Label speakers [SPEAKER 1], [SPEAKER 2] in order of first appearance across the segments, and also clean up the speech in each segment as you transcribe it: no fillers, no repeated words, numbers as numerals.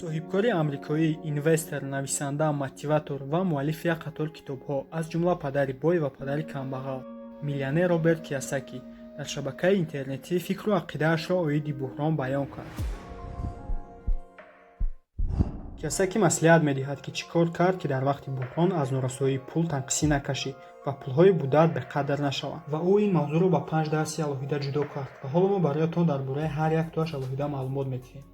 [SPEAKER 1] Соҳибкори амрикоӣ, инвестор, нависанда, мотиватор ва муаллифи як қатор китобҳо, аз ҷумла «Падари бой ва падари камбағал», миллионер Роберт Киясаки дар шабакаи интернетӣ фикру ақидаашро оиди буҳрон баён кард. Киясаки маслиҳат медиҳад, ки чӣ кор кард, ки дар вақти буҳрон аз норасоии пул танқисӣ накашӣ ва пулҳои будаат беқадр нашаванд. Ва ӯ ин мавзӯъро ба панҷ дарси алоҳида ҷудо кард ва ҳоло мо бароятон дар бораи ҳар яктоаш алоҳида маълумот медиҳем.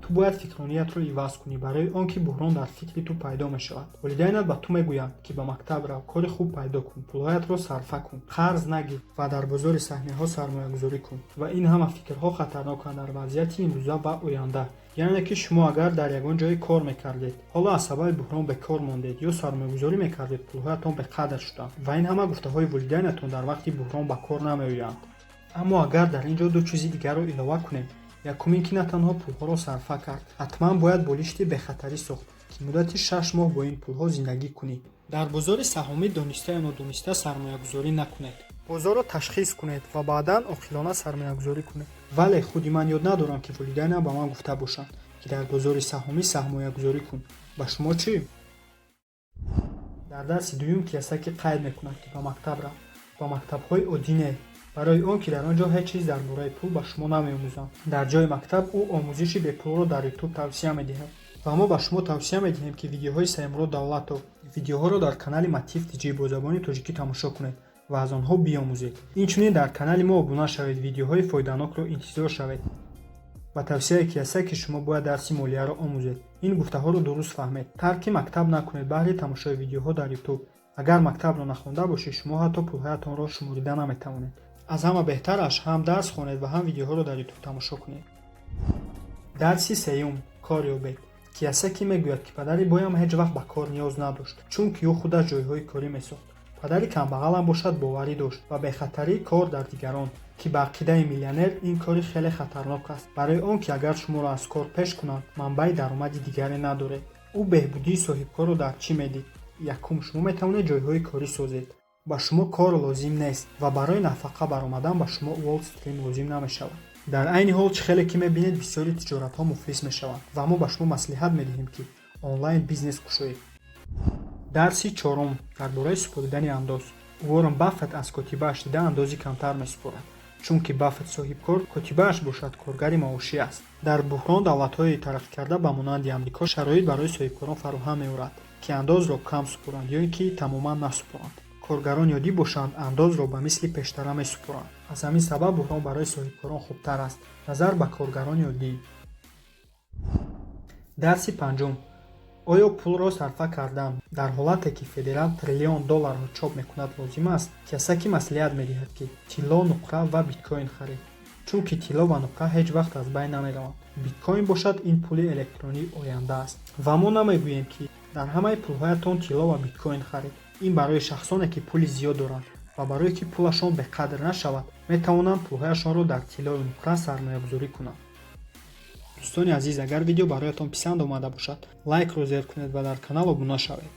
[SPEAKER 1] Ту бояд фикрониятро иваз кунӣ, барои он ки буҳрон дар фикри ту пайдо мешавад. Волидайнат ба ту мегӯянд, ки ба мактаб рав, кори хуб пайдо кун, пулҳоятро сарфа кун, қарз нагир ва дар бозори саҳмияҳо сармоягузорӣ кун. Ва ин ҳама фикрҳо хатарноканд дар вазъияти имрӯза ва оянда. Яъне ки шумо агар дар ягон ҷое кор мекардед, ҳоло аз сабаби буҳрон бекор мондед ё сармоягузорӣ мекардед, пулҳоятон беқадр шуданд ва ин ҳама гуфтаҳои волидайнатон дар вақти буҳрон ба кор намеоянд. Аммо агар дар ин ҷо ду чизи дигарро илова кунем: якум ин ки на танҳо пулҳоро сарфа кард, ҳатман бояд болишти бехатарӣ сохт, ки муддати 6 моҳ бо ин пулҳо зиндагӣ кунӣ. Дар бозори саҳомӣ дониста ё нодониста сармоягузорӣ накунед. Бозорро ташхис кунед ва баъдан оқилона сармоягузорӣ кунед. Вале худи ман ёд надорам, ки волидайнам ба ман гуфта бошанд, ки дар бозори саҳомӣ сармоягузорӣ кун. Ба шумо чӣ? Дар дарси дуюм Киясаки қайд мекунад, ки ба мактаб рав, ба мактабҳои оддӣ не, барои он ки дар он ҷо ҳеҷ чиз дар бораи пул ба шумо намеомӯзанд. Дар ҷои мактаб ӯ омӯзиши бепулро дар Ютуб тавсия медиҳад ва мо ба шумо тавсия медиҳем, ки видеоҳои Саидмурод Давлатов, видеоҳоро дар канали Матиф Тҷ бо забони тоҷикӣ тамошо кунед ва аз онҳо биомӯзед. Инчунин дар канали мо обуна шавед, видеоҳои фоиданокро интизор шавед. Ба тавсияи Киясаки шумо бояд дарси молияро омӯзед. Ин гуфтаҳоро дуруст фаҳмед: тарки мактаб накунед баҳри тамошои видеоҳо дар Ютуб. Агар мактабро нахонда бошед, шумо ҳатто пулҳоятонро шуморида наметавонед. Аз ҳама беҳтараш ҳам дарс хонед ва ҳам видеоҳоро дар Ютуб тамошо кунед. Дарси сеюм: кор ёбед. Киясаки мегӯяд, ки падари боям ҳеҷ вақт ба кор ниёз надошт, чунки ӯ худаш ҷойҳои корӣ месохт. Падари камбағалам бошад, боварӣ дошт ба бехатарии кор дар дигарон, ки ба ақидаи миллионер ин кори хеле хатарнок аст, барои он ки агар шуморо аз кор пеш кунанд, манбаи даромади дигаре надоред. Ӯ беҳбудии соҳибкорро дар чӣ медид? Якум, шумо метавонед ҷойҳои корӣ созед, ба шумо кор лозим нест ва барои нафақа баромадан ба шумо Уолл Стрит лозим намешавад. Дар айни ҳол, чӣ хеле ки мебинед, бисёри тиҷоратҳо муфлис мешаванд ва мо ба шумо маслиҳат медиҳем, ки онлайн бизнес кушоед. Дарси чорум дар бораи супоридани андоз. Уоррен Баффет аз котибааш дида андози камтар месупорад, чунки Баффет соҳибкор, котибааш бошад коргари маошӣ аст. Дар буҳрон давлатҳои тараққикарда ба монанди Амрико шароит барои соҳибкорон фароҳам меорад, ки андозро кам супоранд ё ин ки тамоман насупоранд. Коргарони оддӣ бошанд, андозро ба мисли пештара месупоранд. Аз ҳамин сабаб буҳрон барои соҳибкорон хубтар аст назар ба коргарони оддӣ. Дарси панҷум: оё пулро сарфа кардан дар ҳолате, ки федерал триллион долларро чоп мекунад, лозим аст? Киясаки маслиҳат медиҳад, ки тилло, нуқра ва биткоин харед, чунки тилло ва нуқра ҳеҷ вақт аз байн намераванд. Биткоин бошад, ин пули электронии оянда аст. Ва мо намегӯем, ки дар ҳамаи пулҳоятон тилло ва биткоин харед. Ин барои шахсоне, ки пули зиёд доранд ва барое ки пулашон беқадр нашавад, метавонанд пулҳояшонро дар тиллою нуқра сармоягузорӣ кунанд. Дӯстони азиз, агар видео бароятон писанд омада бошад, лайкро зер кунед ва дар канал обуна шавед.